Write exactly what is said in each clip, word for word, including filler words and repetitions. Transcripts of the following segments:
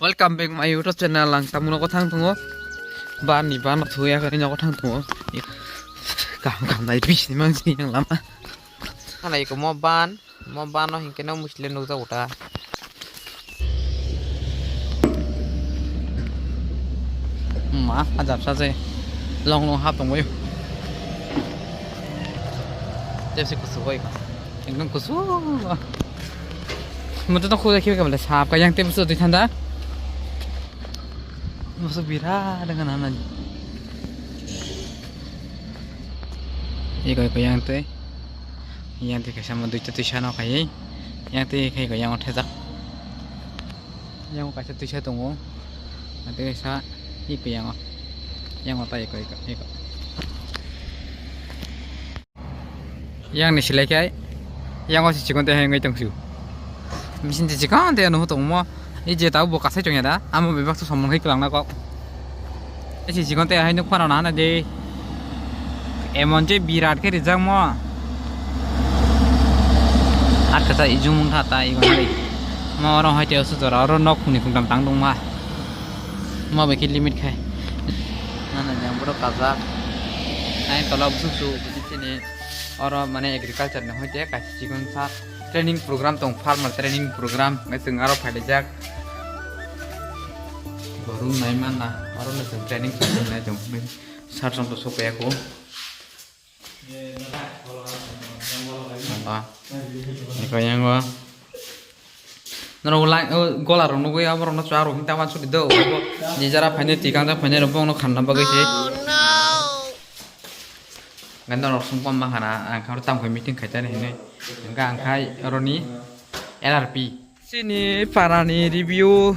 Welcome back my YouTube channel. Ang tamo nogo thang tongo. Ban ni ban thoi ya kari nogo thang tongo. Kam kam nai bis ni mang sini yang lama. Ana iko mo ban, mo ban no hingke no musle nukjago ta. Ma, ajab sa je. Long long hap tongoi. Jepsi kusu oi. Ekdom kusu. Mutu to khulai khibi kamle sap ka yang te busu dui thanda. Busu bira dengan anan. Iko iko yang te. Yang te kaisa mo duita tuisa no khai. Yang te khai ko yang thajak. Yang kaisa tuisa tongo. Yang te kaisa iko yang. Yang ta iko iko iko. Yang ni silai kai. Yang o si chikon te hai ngai tong su. Misin te chikon te ano tong mo. I je tau bo kasai chong ya da. Amo bebak to somon khai klang na kok. Esi chikon te hai nuk phano na na de. Emon je birat khe rijak mo. At kasa ijung mung tha ta igon hai. Mo oro hai te osu jora oro nok khuni khungtam tang dong ma. Mo bai khe limit khai. Na na yang borok kajak. Ai tola busu su sini oro mane agriculture ni hoite kaisa chikon sa training program tong farmer training program ngai chwng aro phai lijak. Borung nai mana oro no chwng training chwng nai chwng sar song to sokya ko. Aba. Eko yang go. Norok lang gola rok nugui abo rok no chwng rok hinta wan sudi do. Ni jara phaine tikang jak phaine rok bong no khanna bagwi se. Ganda rok sung pam ma khana ang khar tam khai meeting khai tani hinui. Engka ang khai oroni L R P. Chini parani review.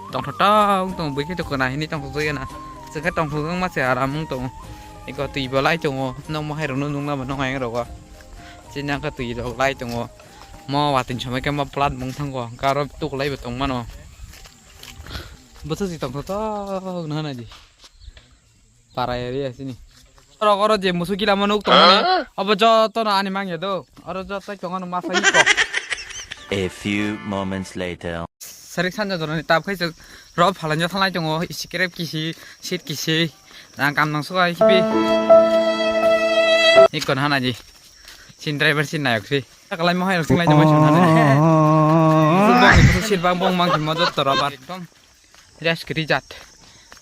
Tongthok tong tong bui khe tongkho na hini tongthok jagwi na. Chwngkhe tongthok wngma se aram wng tongo. Eko twi bo lai tongo. Nokmo hai rokno nukna bo nokha yang rogo. Chini angkhe twi rok lai tongo. Mo watwi somai khe mo plat mung thango. Hwnkhe aro tukulai bo tongmano. Bwswk se tongthok tong no hwnadi. Para area sini. Oro, oro je musu gila manuk tongmani. Obo joto no ani mangya do. Oro joto tongo no masa iko. A few moments later. Sarik sanja jorani tap khai chwk ro phalanjo thalai tongo. Isi kerep kisi, seat kisi. Rang kam nang suka hibi. Iko hana ji. Sin driver sin nayok si. Takalai mohai rok singlai jomai sung hana. Bong, bong, seat bang bong mang himo joto rubber. Ekdom. Res kiri jat.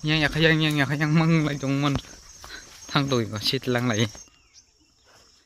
Yang yakha yang, yang yakha yang mang lai tongmon. Thang doi ko sit lang lai.